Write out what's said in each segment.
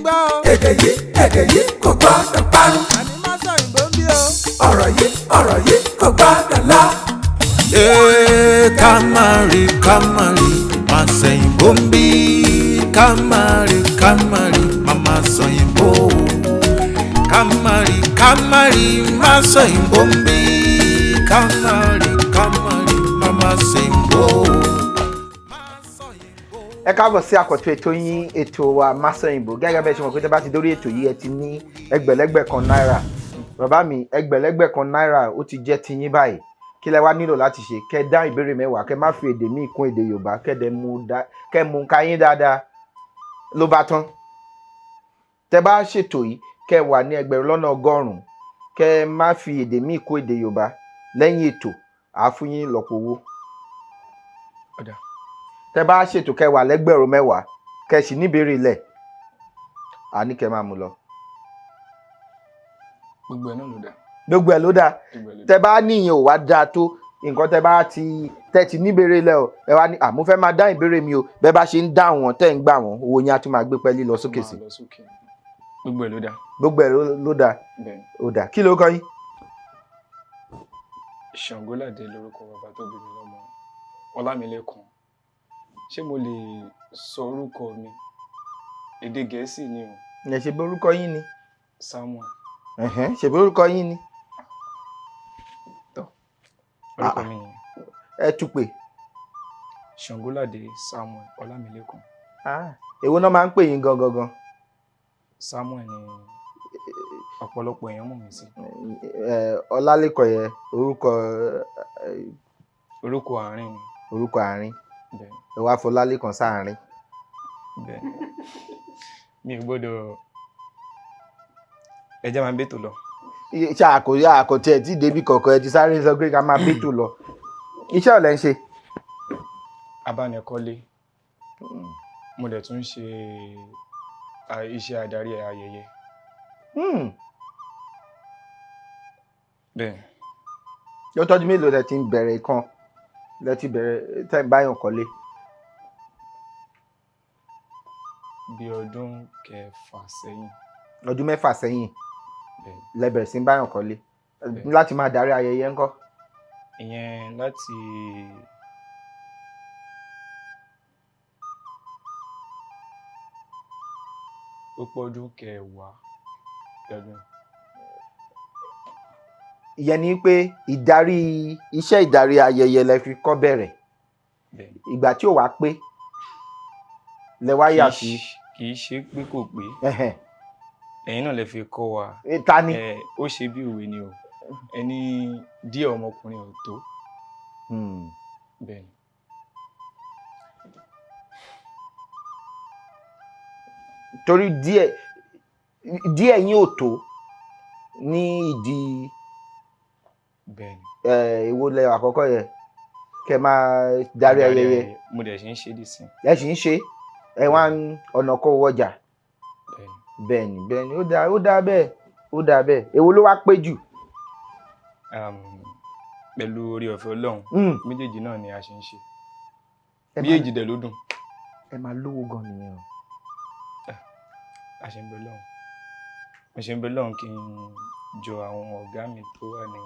gbọ́ o. Èdè yìí, èdè yìí kò gbọ́dọ̀ parun. Àní má sọ òyìnbó ń bí o. Ọ̀rọ̀ yìí, ọ̀rọ̀ yìí kò gbọ́dọ̀ lọ. Ee, ká má rí, ká má rí, má sẹ̀yìnbó ń bí. Ká má rí, ká má rí, má má sọ̀yìnbó. Ká má rí, ká má rí, má sọ̀yìnbó ń bí. Ká má rí, ká má rí, má má sẹ̀yìnbó. Ẹ káàbọ̀ sí àkọ́tún ètò yín, ètò wa, Masòyìnbó. Gẹ́gẹ́ bẹ́ẹ̀ ṣe mọ̀ pé tẹ́ bá ti dórí ètò yìí, ẹ ti ní ẹgbẹ̀lẹ́gbẹ̀ kan náírà. Bàbá mi, ẹgbẹ̀lẹ́gbẹ̀ kan náírà ó ti jẹ́ tiyín báyìí. Kí lẹ wá nílò láti ṣe? Kẹ́ dá ìbéèrè 10, kẹ́ má fi èdè míì kún èdè Yorùbá, kẹ́ dẹ̀ mú kẹ́ mú ká yín dáadáa, ló bá tán. Tẹ́ bá ṣètò yìí, kẹ́ wà ní 100,000, kẹ́ má fi èdè míì kún èdè Yorùbá, lẹ́yìn ètò, àá fún yín lọ́pọ̀ owó. Ó dáa. Tẹ́ bá ṣètò, kẹ́ wà lẹ́gbẹ̀rún 10, kẹ́ sì níbèrè lẹ̀, àá ní kẹ́ máa mú lọ. Gbogbo ẹ̀ náà ló dáa. Gbogbo ẹ̀ ló dáa. Gbogbo ẹ̀ ló dáa. Tẹ́ bá níyẹn ò wá dáa tó nǹkan, tẹ́ bá ti tẹ́ ti níbèrè lẹ̀ o, ẹ wá ní mo fẹ́ máa dá ìbéèrè mi o. Bẹ́ẹ̀ bá ṣe ń dá wọn, tẹ́ ń gbà wọ́n, owó yẹn á tún máa gbé pẹ́ẹ́lí lọ sókè sí. Máa lọ sókè. Gbogbo ẹ̀ ló dáa. Gbogbo ẹ̀ ló dáa. Bẹ́ẹ̀. Ó dáa. Kí ló kọ yín? Ṣàngóládé lórúkọ bàbá tó bí mi lọ́mọ, Ọlámilékan. Ṣé mo lè sọ orúkọ mi? Èdè Gẹ̀ẹ́sì ni o. Ẹ ṣe bí orúkọ yín ni. Samuel. Ẹ̀hẹ́n, ṣe bí orúkọ yín ni. Tọ́, orúkọ Ah. mi nìyẹn. Ẹ tún pè. Ṣàngóládé Samuel Ọlámilékan. Ah, èwo náà máa ń pè yín gangan gan? Samuel ni ọ̀pọ̀lọpọ̀ èèyàn mọ̀ mí sí. Ẹ, Ọlálékan yẹn, orúkọ Orúkọ àárín ni. Orúkọ àárín. Bẹ́ẹ̀. Ẹ wá fọlálékan sáàárín. Bẹ́ẹ̀, mi ò gbọ́dọ̀, ẹ jẹ́ máa bẹ́tò lọ. Ṣé àkọtì ẹ tí débi kọ̀ọ̀kan, ẹ ti sáré sọ pé ká máa bẹ́tò lọ. Iṣẹ́ ọ̀lẹ́ ń ṣe? Abánikọ́lé. Mo dẹ̀ tún ń ṣe iṣẹ́ adarí ayẹyẹ. Bẹ́ẹ̀. Yóò tọ́jú mélòó lẹ ti ń bẹ̀rẹ̀ kan, lẹ ti bẹ̀rẹ̀ tẹ́ ń báyọ̀ kọ́lé? Bí ọdún 6 sẹ́yìn. Ọdún 6 sẹ́yìn? Bẹ́ẹ̀. Lẹ bẹ̀rẹ̀ sí ń báyọ̀ kọ́lé. Bẹ́ẹ̀. Láti máa darí ayẹyẹ ńkọ́? Ìyẹn láti ó pọ̀ ọdún 10 lọ́dún. Ìyẹn ni pé ìdarí iṣẹ́ ìdarí ayẹyẹ lẹ fi kọ́ bẹ̀rẹ̀? Bẹ́ẹ̀. Ìgbà tí ò wá pé lẹ wá yà sí? Kì í ṣe pé kò pé. Ẹ̀yin náà lè fi kọ́ wa. Eh, ta ni? Ẹ, ó ṣe bí òwe ni o, ẹni díẹ̀ ọmọkùnrin ò tó. Bẹ́ẹ̀ ni. Torí díẹ̀ díẹ̀ yín ò tó ní ìdí. Bẹ́ẹ̀ ni. Èwo lẹ àkọ́kọ́ yẹn, kẹ́ máa darí ayẹyẹ? Mo dẹ̀ ṣe ń ṣe dìsín. Ẹ sì ń ṣe, ẹ wá ń ọ̀nà kó wọjà? Bẹ́ẹ̀ ni. Bẹ́ẹ̀ ni, bẹ́ẹ̀ ni. Ó dáa, ó dáa bẹ́ẹ̀, ó dáa bẹ́ẹ̀. Èwo ló wá pé jù? Pẹ̀lú oore ọ̀fẹ́ Ọlọ́run, méjèèjì náà ni a ṣe ń ṣe. Méjèèjì dẹ̀ ló dùn. Ẹ máa lówó gan nìyẹn o. A ṣe ń bẹ Ọlọ́run, mo ṣe ń bẹ Ọlọ́run kí n jọ àwọn ọ̀gá mi tó wà ní.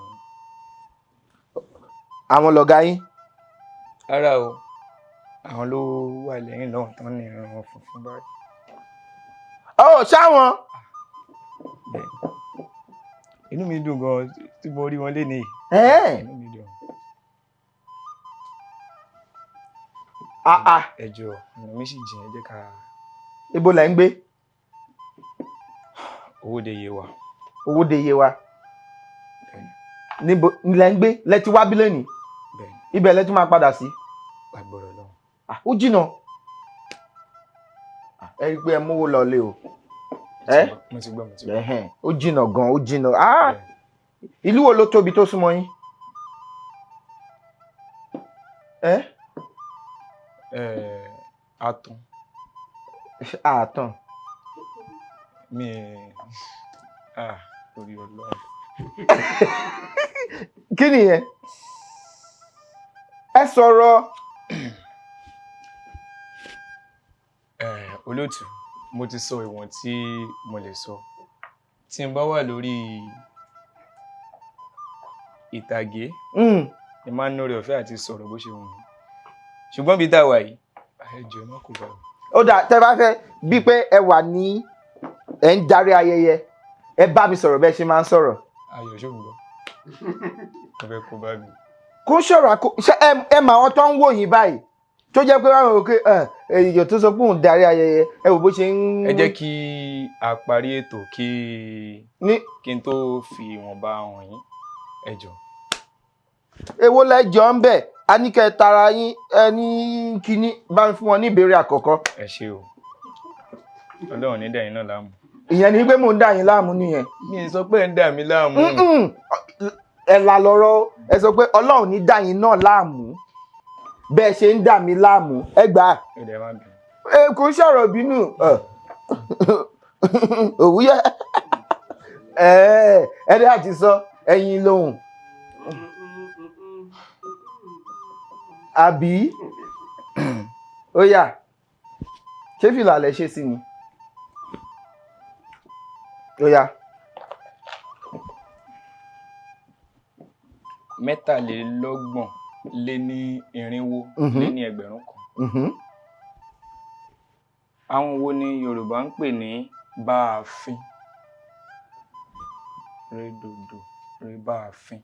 Àwọn lọ̀gá yín? Rárá o, àwọn ló wà lẹ́yìn lọ́hùn tán ní irun funfun báyìí. Ọ ṣáwọn? Bẹ́ẹ̀, inú mi dùn gan tí mo rí wọn lénìí. Inú mi dùn. Ah ah. Ẹ jọ̀ọ́, ọ̀nà mi sì jìn, ẹ jẹ́ ká. Ibo lẹ ń gbé? Owóde Yewa. Owóde Yewa? Bẹ́ẹ̀ni. Níbo lẹ ń gbé? Lẹ ti wá bí lónìí? Bẹ́ẹ̀ni. Ibẹ̀ lẹ tún máa padà sí? Lágbára Ọlọ́run. Ah, ó jìnnà. Ah, ẹ rí i pé ẹ mówó lọlé o. Ẹ Mo ti gbọ́, mo ti gbọ́. Ẹhẹ́n, ó jìnnà gan, ó jìnnà. Ah! Bẹ́ẹ̀ni. Ìlú wo ló tóbi tó súnmọ́ yín? Ẹ? Àtàn. Àtàn. Mi, ah, orí Ọlọ́run. Kí nìyẹn? Ẹ sọ̀rọ̀. Olóòtú. Mo ti sọ ìwọ̀n tí mo lè sọ. Tí n bá wà lórí ìtàgé, ni máa ń ní oore ọ̀fẹ́ àti sọ̀rọ̀ bó ṣe wù mí. Ṣùgbọ́n bí tá a wà yìí, ẹ jọ̀ọ́, ẹ má kó bá mi. Ó dà, tẹ́ bá fẹ́ bí pé ẹ wà ní ẹ ń darí ayẹyẹ, ẹ bá mi sọ̀rọ̀ bẹ́ẹ̀ ṣe máa ń sọ̀rọ̀. Ayọ̀, ṣó ń gbọ́? Mo fẹ́ kó bá mi. Kó sọ̀rọ̀ àkó ṣé ẹ mọ àwọn tó ń wò yín báyìí tó jẹ́ pé wọ́n rò pé èèyàn tó sọ pé òun darí ayẹyẹ, ẹ wò bó ṣe ń. Ẹ jẹ́ kí a parí ètò kí ní kí n tó fi ìwọ̀nba hàn yín. Ẹ jọ̀ọ́. Èwo lẹ́jọ́ ń bẹ̀? A ní kẹ́ ẹ tara yín, ẹ ní kínní bá ń fún wọn ní ìbéèrè àkọ́kọ́. Ẹ ṣé o. Ọlọ́run ní dà yín náà láàmú. Ìyẹn ni pé mò ń dà yín láàmú nìyẹn. Mi ì sọ pé ẹ ń dà mí láàmú. Mm-mm. Ẹ là lọ́rọ̀, ẹ sọ pé Ọlọ́run ní dà yín náà láàmú bẹ́ẹ̀ ṣe ń dà mí láàmú, ẹ gbà á. Ẹ dẹ̀ má bínú. Ẹ kò ń ṣọ̀rọ̀ bínú òwúyẹ́ ẹ ẹ dẹ́ àti sọ ẹyin lóhùn àbí ó yá, ṣé fìlà lẹ ṣe sí ni? Ó yá. 423 lé ní 1,000. Àwọn wo ni Yorùbá ń pè ní Báàfin? Rédòdò, rébáàfin.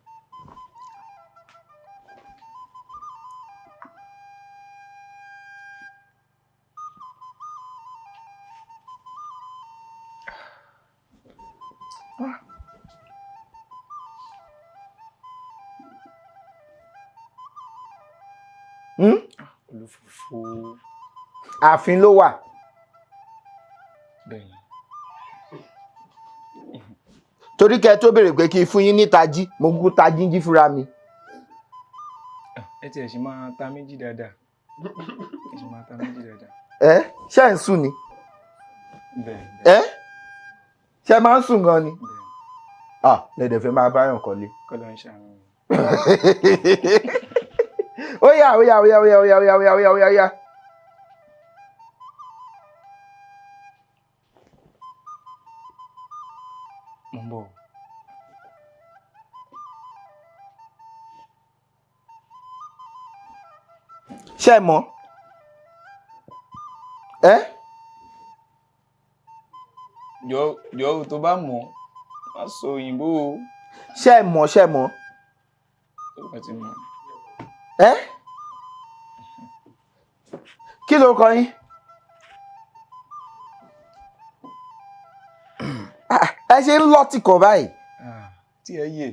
Hmm? Olúfúfú. Ààfin ló wà. Bẹ́ẹ̀ni. Torí kẹ́ ẹ tó béèrè pé kí n fún yín ní tají, mo kúkú tají jí fúnra mi. Ẹ tiẹ̀ ṣì máa ta méjì dáadáa. Ẹ ṣì máa ta méjì dáadáa. Ẹ ṣe ń sùn ni? Bẹ́ẹ̀. Ẹ ṣe máa ń sùn gan ni? Bẹ́ẹ̀. Ah, lẹ́dẹ̀ fẹ́ máa báyọ̀ kọ́lé. Kọ́lọ́ ń ṣàánú mi. Ó yá, ó yá, ó yá, ó yá, ó yá, ó yá, ó yá, ó yá, ó yá, ó yá. Mo ń bọ̀. Ṣé ẹ mọ̀ ẹ? Jọ jọ, tó bá mọ̀, má sọ òyìnbó o. Ṣé ẹ mọ̀? Ṣé ẹ mọ̀? Tó bá ti mọ̀. Ẹ kí ló kọ yín? Ah, ẹ ṣe ń lọ́tìkọ̀ báyìí. Ah, tí ẹ yè.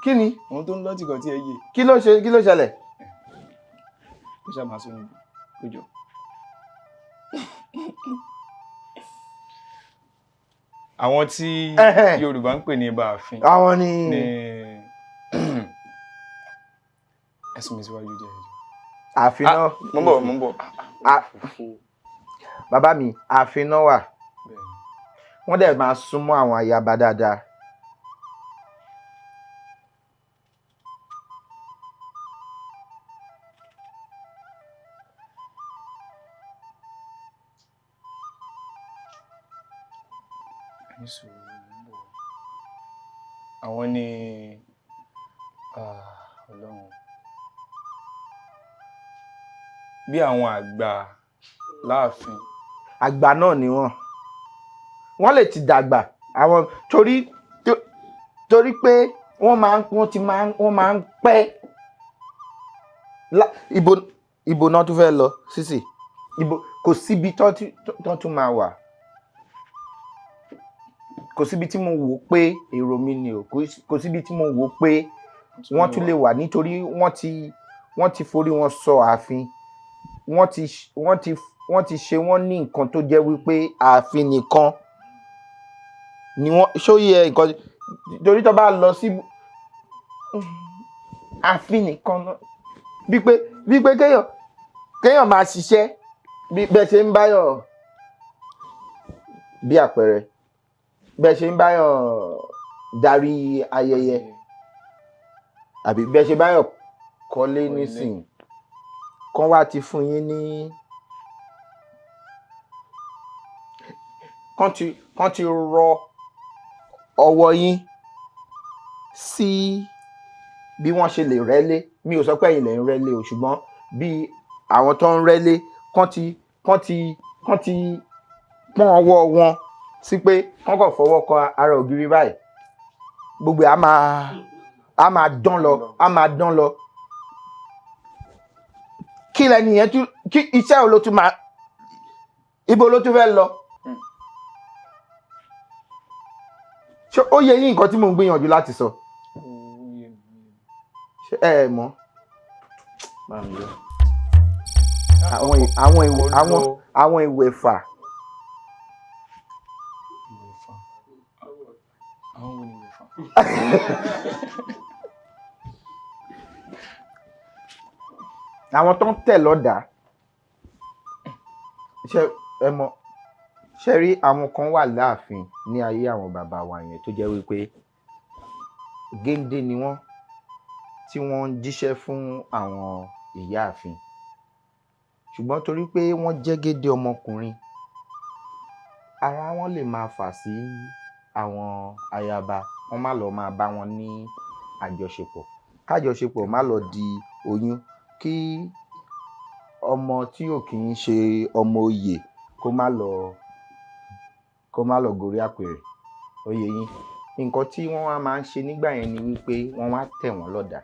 Kí ni? Òun tó ń lọ́tìkọ̀ tí ẹ yè. Kí ló ṣe? Kí ló ṣẹlẹ̀? Kó ṣáà máa sọ òyìnbó. Kó jọ. Àwọn tí Yorùbá ń pè ní Báàfin Àwọn ni. ní ẹ̀sùn mi síwájú díẹ̀ jọ. Ààfin náà. Mo ń bọ̀, mo ń bọ̀. Ah, bàbá mi, ààfin náà wà. Bẹ́ẹ̀ni. Wọ́n dẹ̀ máa súnmọ́ àwọn ayaba dáadáa. Ní sùúrù, mo ń bọ̀. Àwọn ni, ah, Ọlọ́run. Bí àwọn àgbà láàfin. Àgbà náà ni wọ́n. Wọ́n lè ti dàgbà àwọn torí pé wọ́n ti máa ń wọ́n máa ń pẹ́. Ibo náà tún fẹ́ lọ sísì, ibo kò síbi tó tún máa wà, kò síbi tí mo wò pé èrò mi ni o, kò síbi tí mo wò pé wọ́n tún lè wà, nítorí wọ́n ti forí wọn sọ ààfin, wọ́n ti ṣe wọ́n ní nǹkan tó jẹ́ wípé ààfin nìkan ni wọ́n ṣóyè nǹkan, torí tó bá lọ sí ààfin nìkan náà, bí pé kéèyàn máa ṣiṣẹ́ bí bẹ́ẹ̀ ṣe ń báyọ̀, bí àpẹẹrẹ bẹ́ẹ̀ ṣe ń báyọ̀ darí ayẹyẹ àbí bẹ́ẹ̀ ṣe báyọ̀ kọ́lé Kọ́lé. Nísìnyí kán wá ti fún yín ní Kán ti rọ ọwọ́ yín sí bí wọ́n ṣe lè rẹ́lé. Mi ò sọ pé ẹ̀yin lẹ̀ ń rẹ́lé o, ṣùgbọ́n bí àwọn tó ń rẹ́lé kán ti pọ́n ọwọ́ wọn sí pé kán kàn fọwọ́ kọ ara ògiri báyìí, gbogbo ẹ̀ á máa dán lọ, á máa dán lọ. Kí lẹni yẹn tún, kí iṣẹ́ wo ló tún máa, ibo ló tún fẹ́ lọ? Ṣé ó yẹ yín nǹkan tí mò ń gbìyànjú láti sọ? Ó yé mi, ó yé mi. Ṣé ẹ ẹ mọ̀? Máa mi yọ. Àwọn ìwé àwọn ìwẹ̀fà. Ìwẹ̀fà. Àwọn wo ni ìwẹ̀fà? Àwọn tó ń tẹ̀ lọ́dàá. Ṣé ẹ mọ̀? Ṣé rí, àwọn kan wà láàfin ní ayé àwọn bàbá wa yẹn tó jẹ́ wípé géńdé ni wọ́n tí wọ́n ń jíṣẹ́ fún àwọn ìyáàfin, ṣùgbọ́n torí pé wọ́n jẹ́ géńdé ọmọkùnrin, ara wọn lè máa fà sí àwọn ayaba, wọ́n má lọ máa bá wọn ní àjọṣepọ̀, kájọṣepọ̀ má lọ di oyún, kí ọmọ tí ò kì í ṣe ọmọ oyè kó má lọ gorí àpèrè. Ó yé yín? Nǹkan tí wọ́n wá máa ń ṣe nígbà yẹn ni wípé wọ́n wá tẹ̀ wọ́n lọ́dà,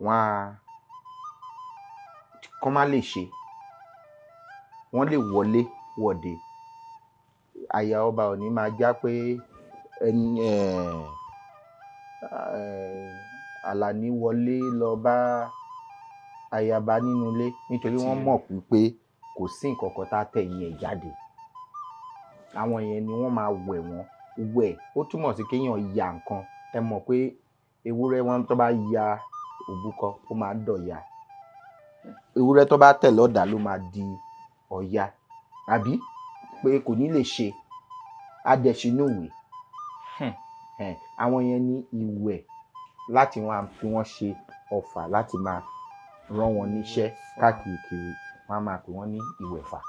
wọ́n á kán má lè ṣe, wọ́n lè wọlé wọ̀de. Àyà ọba ò ní máa já pé ẹni Àlàní wọlé lọ bá ayaba nínú ilé, nítorí wọ́n mọ̀ wípé kò sí nǹkan kan tá tẹ̀yìn ẹ̀ jáde. Àwọn yẹn ni wọ́n máa wẹ̀ wọ́n. Wẹ̀, ó túmọ̀ sí kéèyàn ya nǹkan. Ẹ mọ̀ pé ewúrẹ́ wọn tó bá ya òbúkọ, ó máa ń dọ̀ya. Ewúrẹ́ tó bá tẹ̀ lọ́dàá ló máa di ọ̀ya, àbí pé kò ní lè ṣe adẹ̀sínúwèé. Àwọn yẹn ní ìwẹ̀ láti wọn á fi wọ́n ṣe ọfà láti máa rán wọn níṣẹ́ káàkiri kiri. Wọ́n á máa pè wọ́n ní ìwẹ̀fà.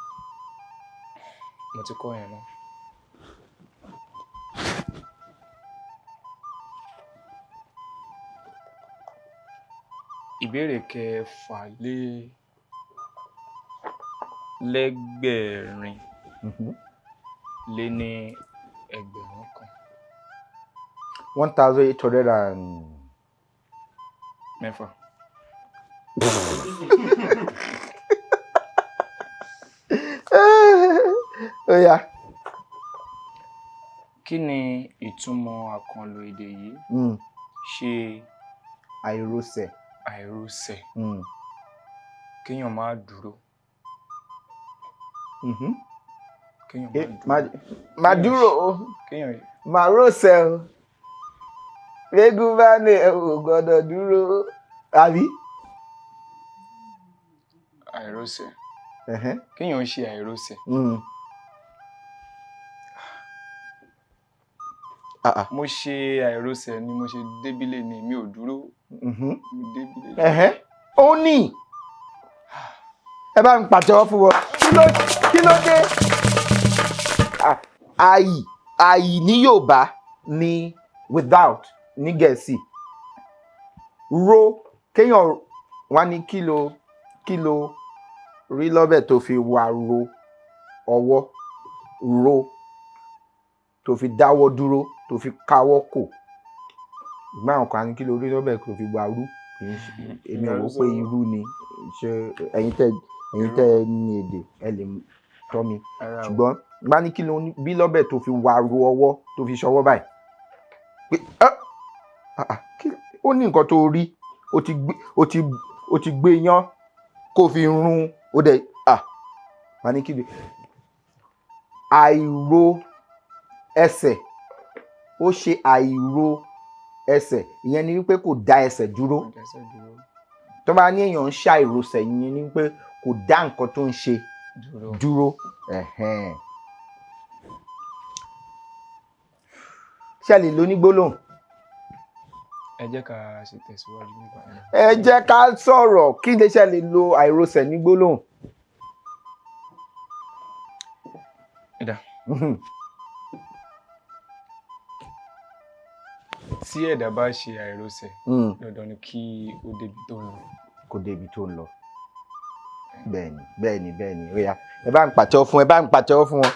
Mo ti kọ́ yẹn náà. Ìbéèrè kẹfà lé lẹ́gbẹ̀rin lé ní 1,000. 1,800 and 6. Ó yá. Kí ni ìtumọ̀ àkànlò èdè yìí? Ṣe Àìrosẹ̀. Àìrosẹ̀. Kéèyàn má dúró. Kéèyàn má dúró. Má dúró o. Kéèyàn Má rọ̀ṣẹ̀ o. Eégún bá ní ẹ ò gbọ́dọ̀ dúró. Àbí? Àìrosẹ̀. Kéèyàn ṣe àìrosẹ̀. Ah, ah. Mo ṣe àìrosẹ̀ ni mo ṣe débílé ni mi ò dúró. Mo débílé. Ẹ̀hẹ́n. Ó ní. Ẹ bá ń pàtẹ́wọ́ fún wọn. Kí ló dé? Ah, àì ní Yorùbá ní without ní Gẹ̀ẹ́sì. Ro, kéèyàn wá ní kí ló rí lọ́bẹ̀ tó fi wá ro ọwọ́, ro tó fi dáwọ́ dúró, tó fi káwọ́ kò. Ìgbà àwọn kan á ní kí ló rí lọ́bẹ̀ tó fi wá rú. Kì í ṣe, èmi ò rò pé irú ni. Ṣé ẹ̀yin tẹ́ ní èdè, ẹ lè tọ́ mi. Rárá o. Ṣùgbọ́n bá ní kí ló bí lọ́bẹ̀ tó fi wá ro ọwọ́, tó fi ṣọwọ́ báyìí. Pé ah ah, kí ó ní nǹkan tó rí, ó ti gbé yán kó fi run, ó dẹ̀ ah wá ní kí ló àìro ẹsẹ̀. Ó ṣe àìro ẹsẹ̀, ìyẹn ni wípé kò dá ẹsẹ̀ dúró. Kò dẹ́sẹ̀ dúró. Tó bá ní èèyàn ń ṣàìrosẹ̀, ìyẹn ni wípé kò dá nǹkan tó ń ṣe dúró. Dúró. Ẹ̀hẹ́n. Ṣé ẹ lè lo ní gbólóhùn? Ẹ jẹ́ ká ṣe tẹ̀síwájú nípa yẹn. Ẹ jẹ́ ká sọ̀rọ̀. Kí lè ṣe lè lo àìrosẹ̀ ní gbólóhùn? Ẹ̀dá. Tí ẹ̀dá bá ṣe àìròsẹ̀, dandan ni kí ó débi tó ń lọ. Kó débi tó ń lọ. Bẹ́ẹ̀ni, bẹ́ẹ̀ni, bẹ́ẹ̀ni. Ó yá, ẹ bá ń pàtẹ́wọ́ fún, ẹ bá ń pàtẹ́wọ́ fún wọn.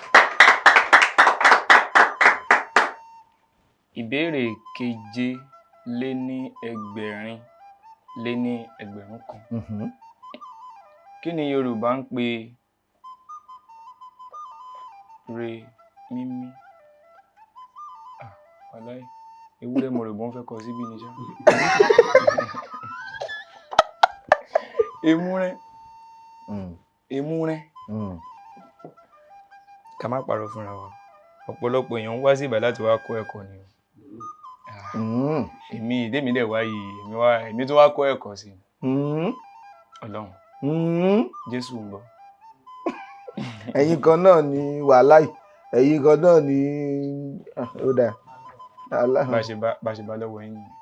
Ìbéèrè keje lé ní ẹgbẹ̀rin lé ní 1,000. Kí ni Yorùbá ń pè re mímí? Ah, wàláì, ewúrẹ́ mo rò bọ́n fẹ́ kọ síbí ni ṣá. Emúrẹ́. Emúrẹ́. Ká má parọ́ fúnra wa. Ọ̀pọ̀lọpọ̀ èèyàn ń wá sí Ìbàdàn láti wá kọ́ ẹ̀kọ́ ni o. Èmi ìdémi dẹ̀ wá yìí, èmi wá, èmi tún wá kọ́ ẹ̀kọ́ sí i. Ọlọ́run. Jésù ń bọ̀. Ẹ̀yin kan náà ni wàhálà yìí. Ẹ̀yin kan náà ni, ah, ó dáa. Wàhálà. Bá ṣe bá lọ́wọ́ yín nìyẹn.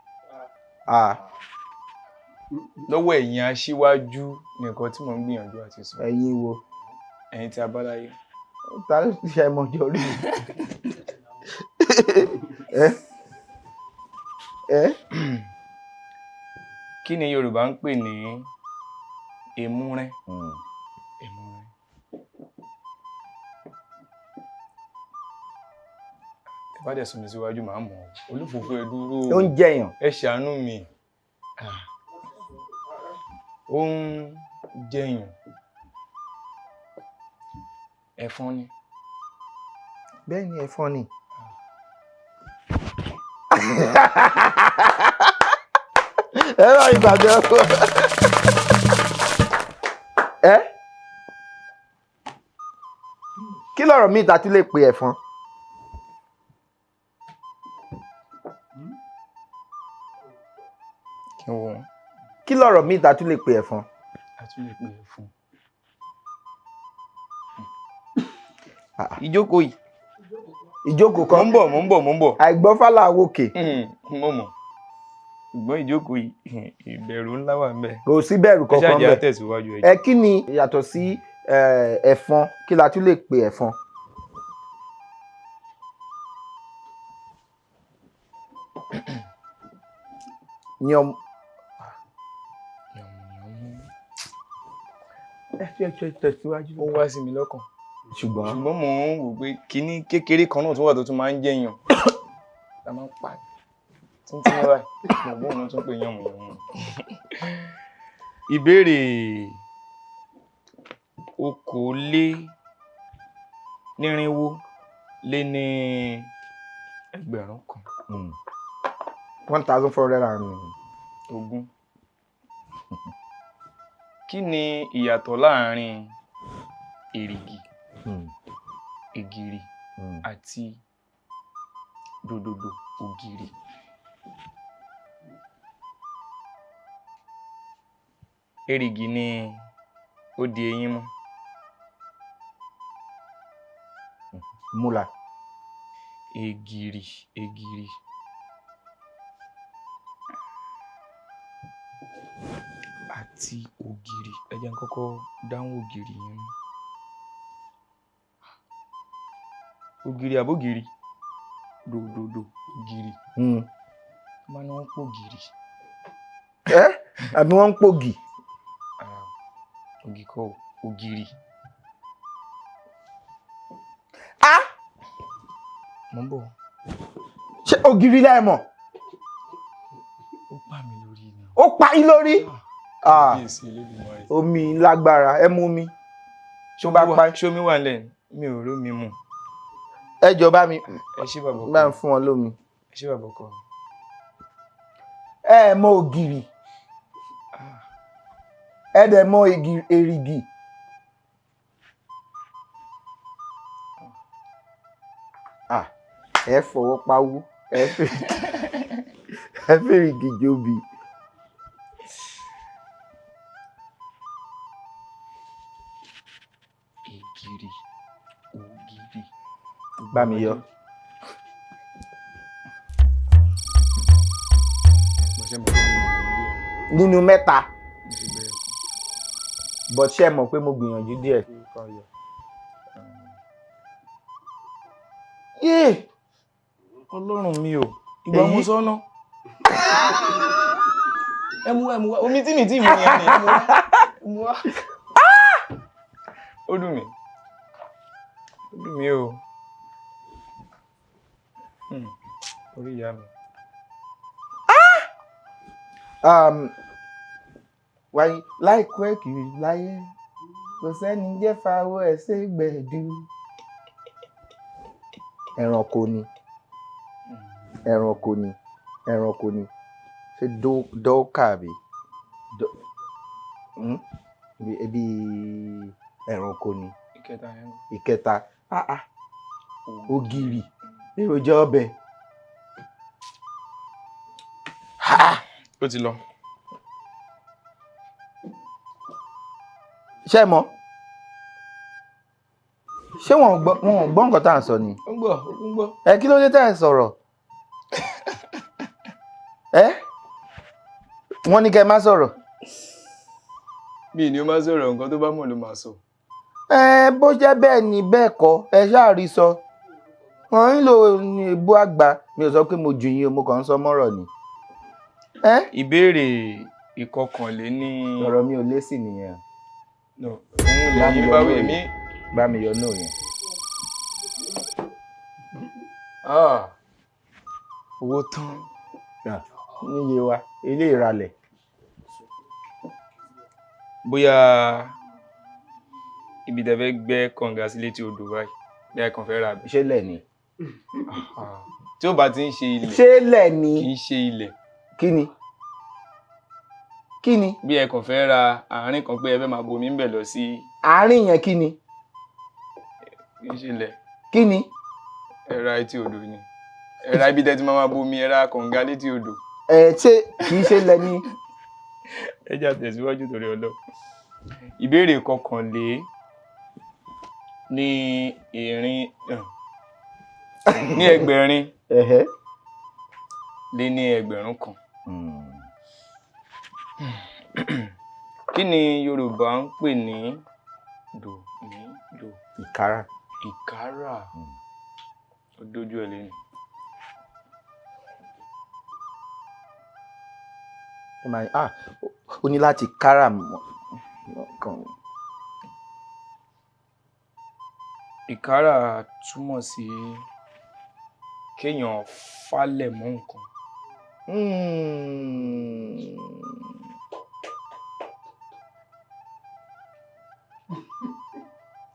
Lọ́wọ́ ẹ̀yin aṣíwájú nìkan tí mò ń gbìyànjú àti sọ. Ẹ̀yin wo? Ẹ̀yin tí a bá láyé. Ta ló ti ṣe àìmọ̀jọ rí? Ẹ? Ẹ? Kí ni Yorùbá ń pè ní emúrẹ́? Emúrẹ́. Ẹ bá dẹ̀ sún mi síwájú, màá mọ̀ ọ́. Olúfòfò ẹ dúró. Ó ń jẹyàn. Ẹ ṣàánú mi. Ó ń jẹyàn. Ẹ̀fọn ni. Bẹ́ẹ̀ ni, ẹ̀fọn ni. Ẹ bá mi gbàgbé ọkọ. Ẹ? Kí lọ̀rọ̀ míì ta tún lè pe ẹ̀fọn? Kí n wo wọn. Kí lọ̀rọ̀ míì ta tún lè pe ẹ̀fọn? A tún lè pe ẹ̀fọn. Ìjókòó yìí. Ìjókòó kan. Mò ń bọ̀, mò ń bọ̀, mò ń bọ̀. Àìgbọ́fálà wòkè. Mo mọ̀. Ṣùgbọ́n ìjókòó yìí, ìbẹ̀rù ńlá wà ńbẹ̀. Kò sí bẹ̀rù Ẹ kankan ṣáà jẹ́ ńbẹ̀. á tẹ̀síwájú ẹ. Ẹ kí ni yàtọ̀ sí ẹ̀fọn, kí la tún lè pe ẹ̀fọn? Yan. Ẹ ṣe ṣe tẹ̀síwájú. Ó wá sí mi lọ́kàn. Ṣùgbọ́n. Ṣùgbọ́n mò ń wò pé kíní kékeré kan náà tún wà tó tún máa ń jẹyàn. La máa ń pa tíntín báyìí. Mo gbóhùn náà tún pè yànmùyànmù. Ìbéèrè 420. 1,400 and 20. Kí ni ìyàtọ̀ láàárín èrìgì, ègìrì àti dòdòdò ògìrì? Èrìgì ni ó di eyín mú. Múlà. Ègìrì, ègìrì. Àti ògìrì. Ẹ jẹ́ n kọ́kọ́ dáhùn ògìrì yẹn ná. Ògìrì àbógìrì? Dòdòdò ògìrì. Wọ́n máa ní wọ́n ń pògìrì. Ẹ́ àbí wọ́n ń pògì? Rárá o, ògì kọ́ o, ògìrì. Á! Mò ń bọ̀. Ṣé ògìrì lẹ mọ̀? Ó pa mí lórí ni. Ó pa yín lórí? Ah, Kábíyèsí Elédùmarè. omi lágbára, ẹ mú mi. Ṣó bá pa Ṣé omi wà nílẹ̀? Mi ò rómi mu. Ẹ jọ̀ọ́ bá mi. Ẹ ṣé bàbá ọkọ. Bá ń fún wọn lómi. Ẹ ṣé bàbá ọkọ mi. Ẹ mọ ògìrì. Ẹ dẹ̀ mọ èrìgì. Ah, ẹ fọwọ́ pawú, ẹ fèrìgì jobi. Ègìrì, ògìrì. Bá mi yọ. Nínú mẹ́ta. But ṣé ẹ mọ̀ pé mo gbìyànjú díẹ̀? Yé, Ọlọ́run mi o, ìgbà mo Èyí- sọ́nà. Ẹ mú wá, ẹ mú wá, omi tí mi tí mú yẹn ni, ẹ mú wá, ẹ mú wá. Ó dùn mí, ó dùn mí o. Orí ìyá mi. Wáyé láìpẹ́ kì í láyé, kò sẹ́ni jẹ́ fawọ́ ẹ̀ ṣègbèdú. Ẹranko ni, ẹranko ni, ẹranko ni. Ṣé dọ́kà àbí? Hmm? Bí ẹranko ni. Ìkẹta yẹn. Ìkẹta, ah ah, ògìrì, èròjà ọbẹ̀. Ó ti lọ. Ṣé ẹ mọ̀? Ṣé wọn ò gbọ́ nǹkan tá à ń sọ ni? Ó ń gbọ́, ó ń gbọ́. Ẹ kí ló dé tẹ́ ẹ sọ̀rọ̀? Ẹ wọ́n ní kẹ́ ẹ má sọ̀rọ̀. Mi ni ó máa sọ̀rọ̀, nǹkan tó bá mọ̀ ló máa sọ. Ẹ bó jẹ́ bẹ́ẹ̀ ni bẹ́ẹ̀ kọ́, ẹ ṣáà rí sọ. Wọ́n ń lò ní ebú àgbà. Mi ò sọ pé mo jù yín o, mo kàn ń sọ mọ́rọ̀ ni. Ẹ Ìbéèrè ìkọkànléní. Ọ̀rọ̀ mi ò lé sí nìyẹn. No, òun lẹ́yìn bá wí èmi. Bá mi yọ náà yẹn. Ah, owó tán. Ah, níye wa ilé ìralẹ̀. Bóyá ibi tẹ́ fẹ́ gbẹ́ kànga sí létí odò báyìí, bí ẹ kàn fẹ́ rà bẹ́ẹ̀. Ṣé lẹ̀ ni? Ah, tí ó bá ti ń ṣe ilẹ̀. Ṣé lẹ̀ ni? Kì í ṣe ilẹ̀. Kí ni? Kí ni? Bí ẹ kàn fẹ́ ra àárín kan pé ẹ fẹ́ máa bomi ń bẹ̀ lọ sí. Àárín yẹn kí ni? Kì í ṣe ilẹ̀. Kí ni? Ẹ ra etí odò ni. Ẹ ra ibi tẹ́ ti máa máa bomi, ẹ ra kànga létí odò. Ẹ ṣé kì í ṣe lẹ̀ ni? Ẹ jẹ́ àtẹ̀síwájú torí Ọlọ́run. Ìbéèrè kọkànlé ní ìrìn ní ẹgbẹ̀rin lé ní 1,000. Kí ni Yorùbá ń pè ní dò ní dò? Ìkárà. Ìkárà. Ó dójú ẹ̀ lẹ́nu. Ah, ó ní láti kárà mọ́ kan. Ìkárà túmọ̀ sí kéèyàn falẹ̀ mọ́ nǹkan.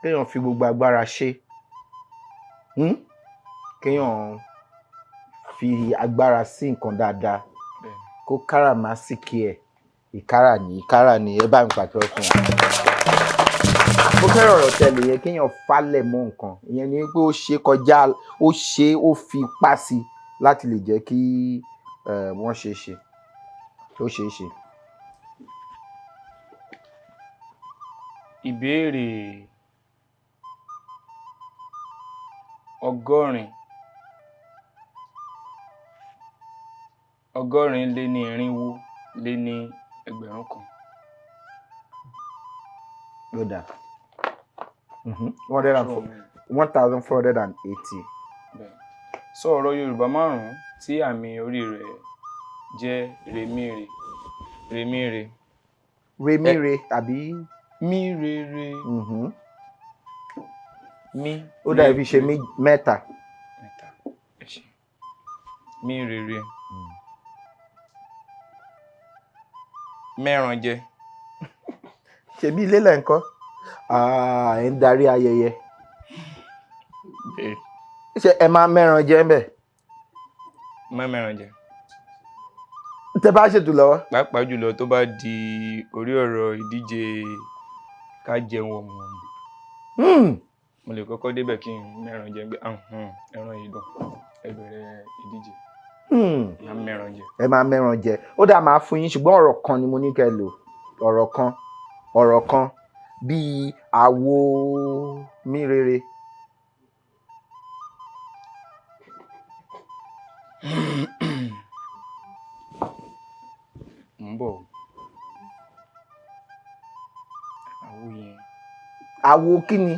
Kéèyàn fi gbogbo agbára ṣe. Kéèyàn fi agbára sí nǹkan dáadáa. Kó káràmásìkí ẹ̀. Ìkárà ni, ìkárà ni, ẹ bá mi pàtẹ́wọ́ fún wa. Mo fẹ́ràn ọ̀rọ̀ tẹ́lẹ̀ yẹn, kéèyàn falẹ̀ mọ́ nǹkan. Ìyẹn ni pé ó ṣe kọjá, ó ṣe, ó fi ipá sí láti lè jẹ́ kí wọ́n ṣe é ṣe. Ó ṣe é ṣe. Ìbéèrè 880 480,000. Ó dáa. 104, 1,480. Bẹ́ẹ̀. Sọ ọ̀rọ̀ Yorùbá márùn-ún tí àmì orí rẹ̀ jẹ́ remíre. Remíre. Remíre àbí? Mírere. Mí. Ó dà bí ṣe mẹ́ta. Mẹ́ta. Ẹ ṣé. Mírere. Mẹ́ran jẹ. Ṣebí ilé lẹ̀ ń kọ́? Ẹ ń darí ayẹyẹ. Ṣé ẹ máa mẹ́ran jẹ ńbẹ̀? Má mẹ́ran jẹ. Tẹ bá ṣètò lọ́wọ́. Pàápàá jùlọ tó bá di orí ọ̀rọ̀ ìdíje ká jẹun wọ̀mùwọ̀mù. Mo lè kọ́kọ́ débẹ̀ kí n mẹ́ran jẹ pé ẹran yìí dùn. Ẹ bẹ̀rẹ̀ ìdíje. Má mẹ́ran jẹ. Ẹ máa mẹ́ran jẹ. Ó dáa, máa fún yín, ṣùgbọ́n ọ̀rọ̀ kan ni mo ní kẹ́ ẹ lò. Ọ̀rọ̀ kan. Ọ̀rọ̀ kan bíi àwo mírere. Mò ń bọ̀ o. Àwo yẹn. Àwo kí ni?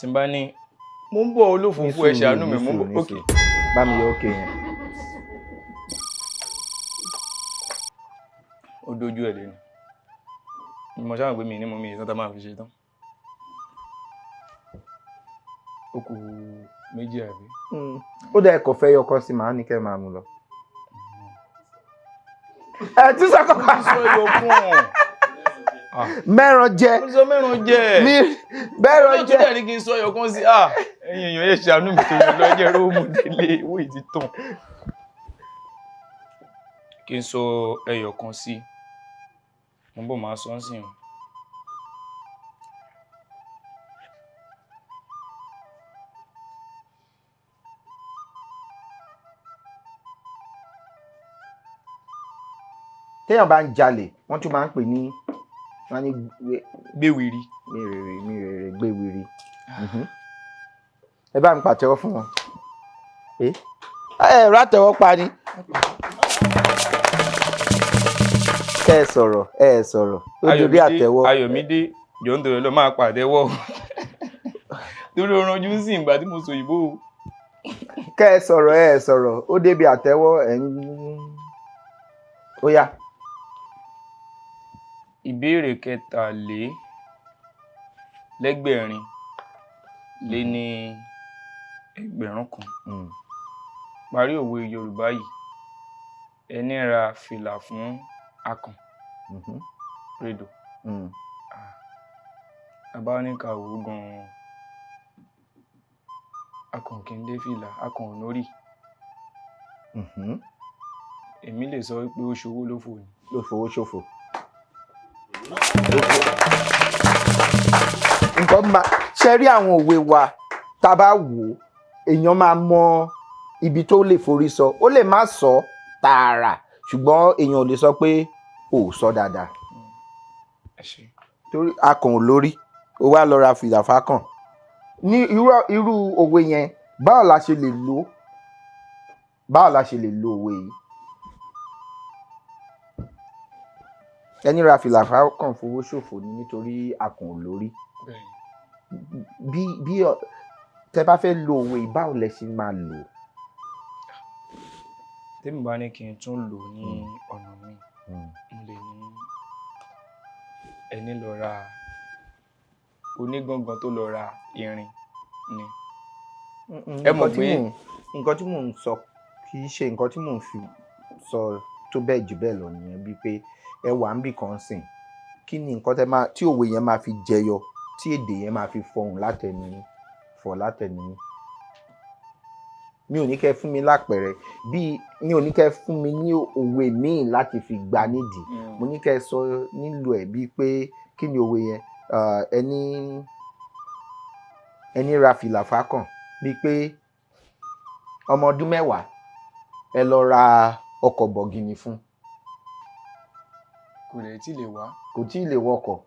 Tí n bá ní mo ń bọ̀ olófòófó, ẹ ṣàánú mi, mo ń bọ̀. Ok. Bá mi yọ òkè yẹn. Ó dojú ẹ̀ lẹ́nu. Mo ṣáà mọ̀ pé mi ní mo mi ìtàn tá máa fi ṣe tán. Ó kù méjì àbí? Ó dẹ́ ẹ̀kọ́ fẹ́ yọkọ sí màá ní kẹ́ máa mú lọ. Ẹ tún sọ kọ́kọ́. Sọ yọ fún ọ. Mẹ́ran jẹ. Mo sọ mẹ́ran jẹ. Mi mẹ́ran Ọlọ́run jẹ. tún dẹ̀ ní kí n sọ ẹyọ kan sí. Ah! Ẹ̀yin èèyàn, ẹ ṣàánú mi tó lọ, ẹ jẹ́ rówó mu délé, owó yìí ti tàn. Kí n sọ ẹyọ kan sí. Mo ń bọ̀, máa sọ ọ́ sìn. Téèyàn bá ń jalè, wọ́n tún máa ń pè ní wọ́n ní Gbéwìrì. Mi rèrè mi rèrè gbéwìrì. Ẹ bá mi pàtẹ́wọ́ fún wọn. Ẹ ẹ rátẹ̀wọ́ pa ni. Kẹ́ ẹ sọ̀rọ̀, ẹ ẹ sọ̀rọ̀, ó dorí àtẹ́wọ́. Ayọ̀mídé, jọ̀ọ́ nítorí Ọlọ́run, máa pàtẹ́wọ́ o. Torí o ranjú sí ìgbà tí mo sọ òyìnbó o. Kẹ́ ẹ sọ̀rọ̀, ẹ ẹ sọ̀rọ̀, ó débi àtẹ́wọ́ ẹ̀ ń. Ó yá. Ìbéèrè 1,343. Parí òwe Yorùbá yìí. Ẹni ra fìlà fún akàn. Rédò. Bàbá ní ká wò ó gan-an. Akàn kì í dé fìlà, akàn ò nórí. Èmi lè sọ wípé ó ṣowó lófò ni. Ló fowó ṣòfò. Nǹkan máa ṣe rí àwọn òwe wa tá a bá wò ó, èèyàn máa mọ ibi tó lè forí sọ. Ó lè má sọ tààrà, ṣùgbọ́n èèyàn ò lè sọ pé ò sọ dáadáa. Ẹ ṣé. Torí akàn ò lórí, ó wá lọ ra fìlà fákàn. Ní irú òwe yẹn, báwo la ṣe lè lò ó? Báwo la ṣe lè lo òwe yìí? Ẹni ra fìlà fákàn fowó ṣòfò ni nítorí akàn ò lórí. Bẹ́ẹ̀ni. Bí tẹ bá fẹ́ lo òwe yìí, báwo lẹ ṣe máa lò ó? Tèmi bá ní kí n tún lò ó ní ọ̀nà mi, mo lè ní ẹni lọ ra onígangan tó lọ ra irin ni. Ẹ mọ̀ pé nǹkan tí mò ń sọ kì í ṣe nǹkan tí mò ń fi sọ tó bẹ́ẹ̀ jù bẹ́ẹ̀ lọ nìyẹn, bíi pé ẹ wà ń bì kan sìn, kí ni nǹkan tẹ máa tí òwe yẹn máa fi jẹyọ, tí èdè yẹn máa fi fọhùn látẹnu yín, fọ̀ látẹnu yín. Mi ò ní kẹ́ fún mi lápẹẹrẹ, bíi mi ò ní kẹ́ fún mi ní òwe míì láti fi gbà nídìí. Mo ní kẹ́ sọ nílò ẹ̀ bíi pé kí ni òwe yẹn, ẹni ra fìlà fákàn, bíi pé ọmọ ọdún 10 ẹ lọ ra ọkọ̀ bọ̀gìnì fún. Kò lè tí lè wá. Kò tí ì lè wọkọ̀.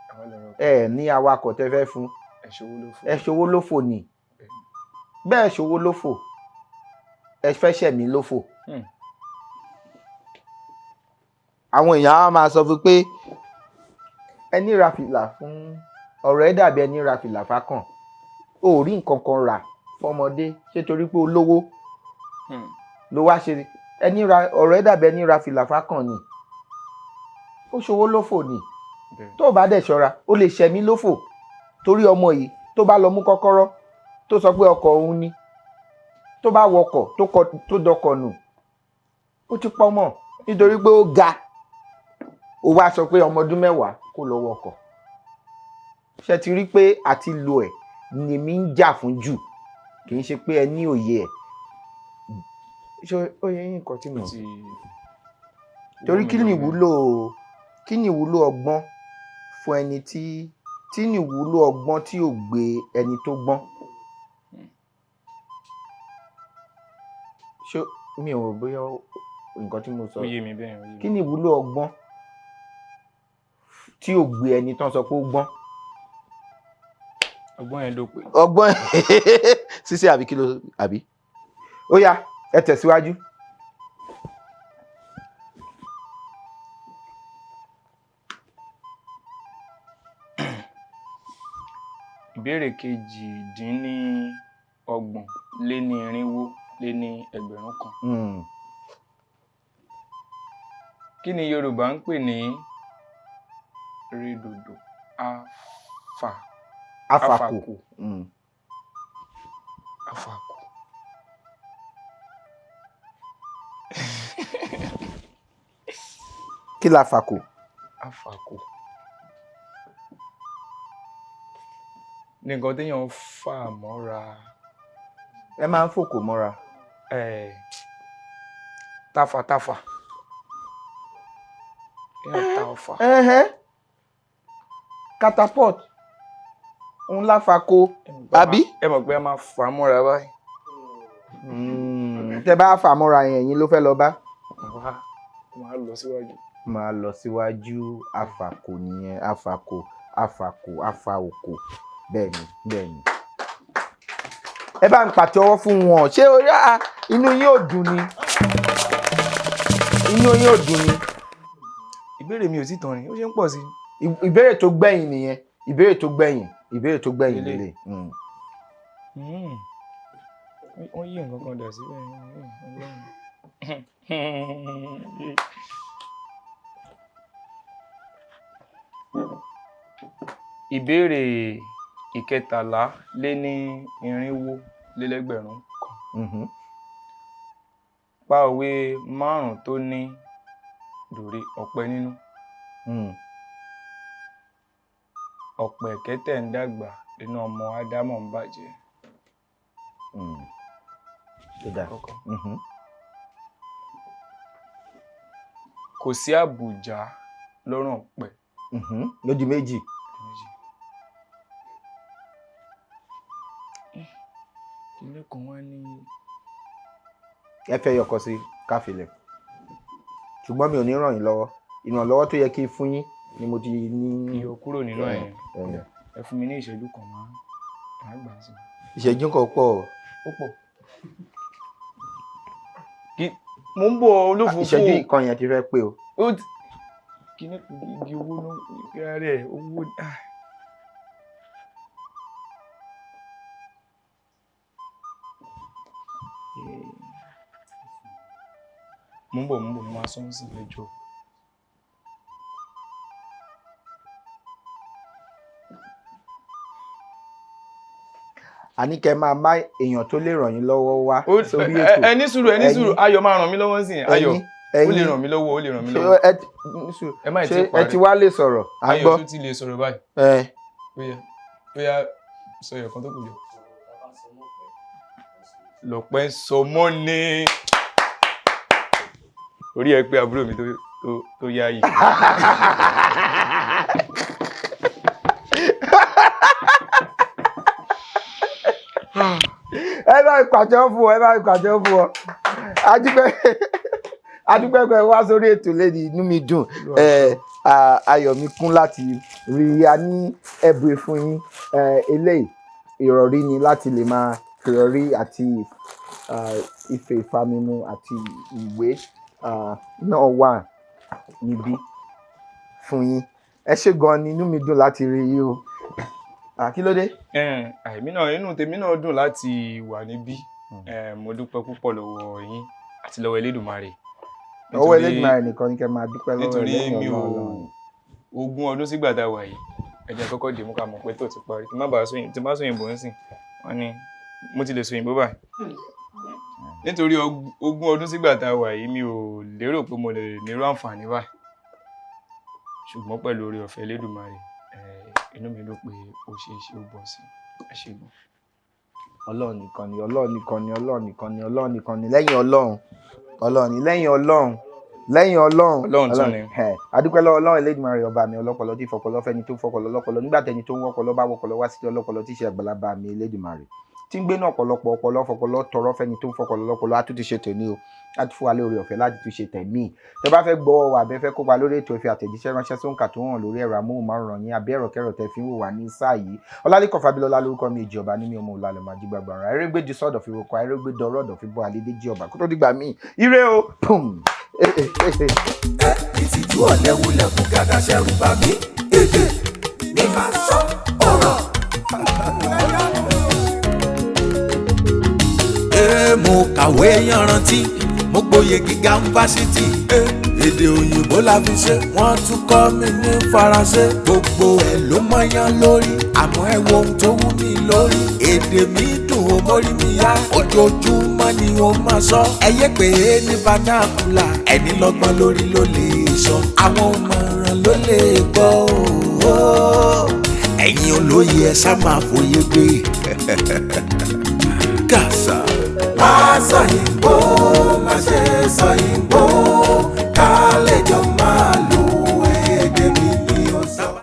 Ẹ wá lọ ra ọkọ̀. Ẹ ní awakọ̀ tẹ́ fẹ́ fún. Ẹ ṣòwò lófò. Ẹ ṣòwò lófò ni. Bẹ́ẹ̀ ṣòwò lófò. Ẹ fẹ́ ṣẹ̀mí lófò. Àwọn èèyàn á máa sọ fún pé ẹni ra fìlà fún ọ̀rọ̀ ẹ dàbí ẹni ra fìlà fákàn. O ò rí nǹkan kan rà fọmọdé ṣé torí pé olówó ló wá ṣe ẹni ra ọ̀rọ̀ ẹ dàbí ẹni ra fìlà fákàn ni. Ó ṣòwò lófò ni. Tó o bá dẹ̀ ṣọ́ra, ó lè ṣẹ̀mí lófò torí ọmọ yìí tó bá lọ mú kọ́kọ́rọ́ tó sọ pé ọkọ̀ òun ni, tó bá wọkọ̀ tó dọkọ̀ nù, ó ti pọ̀ mọ́ nítorí pé ó ga. Ó wá sọ pé ọmọ ọdún 10 kó lọ wọkọ̀. Ṣé ti rí pé àti lo ẹ̀ ni mi ń jà fún jù, kì í ṣe pé ẹ ní òye ẹ̀. Ṣé ó yẹ yín nǹkan tí mo Ti torí kí ni ìwúlò ọgbọ́n fún ẹni tí ní ìwúlò ọgbọ́n tí ò gbé ẹni tó gbọ́n? Ṣé mi ò rò bóyá nǹkan tí mo sọ. Ó yé mi bẹ́ẹ̀, ó yé mi. Kí ni ìwúlò ọgbọ́n tí ò gbé ẹni tán sọ pé ó gbọ́n? Ọgbọ́n yẹn ló pé. Ọgbọ́n ṣíṣe àbí kí ló àbí? Ó yá, ẹ tẹ̀síwájú. Ìbéèrè 424,000. Kí ni Yorùbá ń pè ní rédòdò afa Afàkò. Afàkò? Afàkò. Kí la fàkò? Afàkò. Ní nǹkan téèyàn ń fà mọ́ra. Ẹ máa ń fòkò mọ́ra. Tafàtafà. Kéèyàn ta ọfà. Ẹhẹ́n. Catapult òun láfàkò, àbí? Ẹ mọ̀ pé a máa fà á mọ́ra báyìí. Tẹ bá fà mọ́ra yẹn, ẹ̀yin ló fẹ́ lọ bá. Wá máa lọ síwájú. Máa lọ síwájú. Afàkò nìyẹn, afàkò, afàkò, afaòkò. Bẹ́ẹ̀ ni, bẹ́ẹ̀ ni. Ẹ bá ń pàtẹ́wọ́ fún wọn. Ṣé orí inú yín ò dùn ni? Inú yín ò dùn ni? Ìbéèrè mi ò tí tán ni, ó ṣe ń pọ̀ sí i. Ìbéèrè tó gbẹ̀yìn nìyẹn. Ìbéèrè tó gbẹ̀yìn. Ìbéèrè tó gbẹ̀yìn Lélẹ̀. lélẹ̀. Wọ́n yí nǹkan kan dà síbẹ̀. Ọlọ́run. Ìbéèrè 423,000. Pa òwe márùn-ún tó ní dòre ọ̀pẹ nínú. Ọ̀pẹ̀kẹ́tẹ̀ ń dàgbà, inú ọmọ Ádámọ̀ ń bàjẹ́. Ó dáa. Àkọ́kọ́. Kò sí àbùjá lọ́rùn ọ̀pẹ. Lójú méjì. Méjì. Ilé kan wá ní. Ẹ fẹ́ yọkọ sí káfílẹ̀. Ṣùgbọ́n mi ò ní ràn yín lọ́wọ́. Ìrànlọ́wọ́ tó yẹ kí n fún yín ni mo ti ní. Yọ kúrò nínú ẹ̀. Ẹ. Ẹ fún mi ní ìṣẹ́jú kan, máa gbà á sí. Ìṣẹ́jú kan pọ̀ o. Ó pọ̀. Mo ń bọ̀ olófòófó. Ìṣẹ́jú kan yẹn ti fẹ́ pé o. Ó ti kíní igi owó ló ń rẹ̀ owó. Mo ń bọ̀, mo ń bọ̀, mo máa sọ sí ẹjọ́. Àní kẹ́ máa má èèyàn tó lè ràn yín lọ́wọ́ wá sórí ètò. Ẹ ní sùúrù, ẹ ní sùúrù, Ayọ̀ máa ràn mí lọ́wọ́ sí i. Ayọ̀, ó lè ràn mí lọ́wọ́, ó lè ràn mí lọ́wọ́. Ẹ má ì tí Ṣé ẹ parí. ti wá lè sọ̀rọ̀? À ń Ayọ̀ gbọ́. tó ti lè sọ̀rọ̀ báyìí. Ẹ. Bóyá bóyá sọ ẹyọ kan tó kù jọ. Lọ̀pẹ́ ń sọ mọ́ ni. Orí ẹ pé àbúrò mi tó yá yìí. Ẹ bá ń pàtẹ́wọ́ fún ọ, ẹ bá ń pàtẹ́wọ́ fún ọ. Adúpẹ́, adúpẹ́ pé wá sórí ètò lẹ́ni, inú mi dùn. Ẹ, ayọ̀ mi kún láti rí a ní ẹ̀bùn fún yín. Ẹ, eléyìí ìrọ̀rí ni láti lè máa ìrọ̀rí àti ife ìfamimu àti ìwé náà wà níbí fún yín. Ẹ ṣé gan ni, inú mi dùn láti rí yín o. Kí ló dé? Àìmí náà, inú tèmi náà dùn láti wà níbí. Mo dúpẹ́ púpọ̀ lọ́wọ́ yín àti lọ́wọ́ Elédùmarè. Ọwọ́ Elédùmarè nìkan ni kẹ́ máa dúpẹ́ lọ́wọ́. Nítorí lẹ́yìn mi ò Ọlọ́run. 20 ọdún sígbà tá a wà yìí, ẹ jẹ́ kọ́kọ́ dè mú ká mọ̀ pé tó ti parí. Tí má bàa sóyìn, tí má sóyìnbó ń sìn, wọ́n ní mo ti lè sóyìnbó báyìí. Nítorí 20 ọdún sígbà tá a wà yìí, mi ò lérò pé mo lè nírú àǹfààní báyìí. Ṣùgbọ́n pẹ̀lú oore ọ̀fẹ́ Elédùmarè, inú mi dùn pé ó ṣe é ṣe, ó bọ́ sí. Ẹ ṣé gan. Ọlọ́run nìkan ni, Ọlọ́run nìkan ni, Ọlọ́run nìkan ni, Ọlọ́run nìkan ni, lẹ́yìn Ọlọ́run, Ọlọ́run ni, lẹ́yìn Ọlọ́run, lẹ́yìn Ọlọ́run. Ọlọ́run tún ni. Ẹ, adúpẹ́ lọ́wọ́ Ọlọ́run Elédùmarè ọba mi ọlọ́pọlọ tí fọpọlọ fẹ́ni tó fọpọlọ lọ́pọlọ nígbà tẹni tó ń wọ́pọlọ bá wọ́pọlọ wá sí ọlọ́pọlọ tí í ṣe àgbàlagbà mi Elédùmarè tí ń gbé náà ọ̀pọ̀lọpọ̀ ọpọlọ fọpọlọ tọrọ fẹ́ni tó ń fọpọlọ lọ́pọlọ. Á tún ti ṣe tòní o, á tún fún wa lórí ọ̀fẹ́ láti tún ṣe tẹ̀mí. Tẹ bá fẹ́ gbọ́ wa àbẹ́ fẹ́ kópa lórí ètò, ẹ fi àtẹ̀jíṣẹ́ ránṣẹ́ sóǹkà tó hàn lórí ẹ̀rọ amóhùnmáwòrán yín àbí ẹ̀rọ kẹrọ tẹ fi ń wò wá ní sáà yìí. Ọlálẹ́kọ̀ Fábílọ́lá lórúkọ mi, èjì ọba ní mi ọmọ òlàlẹ̀ máa jí gbàgbà rà erégbèjì sọ̀dọ̀ fi roko arégbèdọ̀rọ̀ ọ̀dọ̀ fi bọ́ àlédèjì ọba kó tó dìgbà míì. Ire o. Pum. Ìtìjú ọ̀lẹ́wulẹ̀ kú gàdá ṣẹ̀rù bà mí. Èdè ní máa sọ ọ̀rọ̀. Ee, mo kàwé yanrantí, mo gboyè gíga ń fásitì. Èdè òyìnbó la fi ṣe, wọ́n tún kọ́ mi ní faransé. Gbogbo ẹ̀ ló mọ́yán lórí, àmọ́ ẹ wo ohun tó wú mi lórí. Èdè mi dùn ó mórí mi yá, ojoojúmọ́ ni ó máa sọ. Ẹ yé pé ní vernacular, ẹni lọ́gbọ́n lórí ló lè sọ. Àwọn òmọ̀ràn ló lè gbọ́ o. Ẹ̀yin olóye ẹ ṣá máa fòye gbé. Gàṣà. Má sọ yìnbó, má ṣe sọ yìnbó.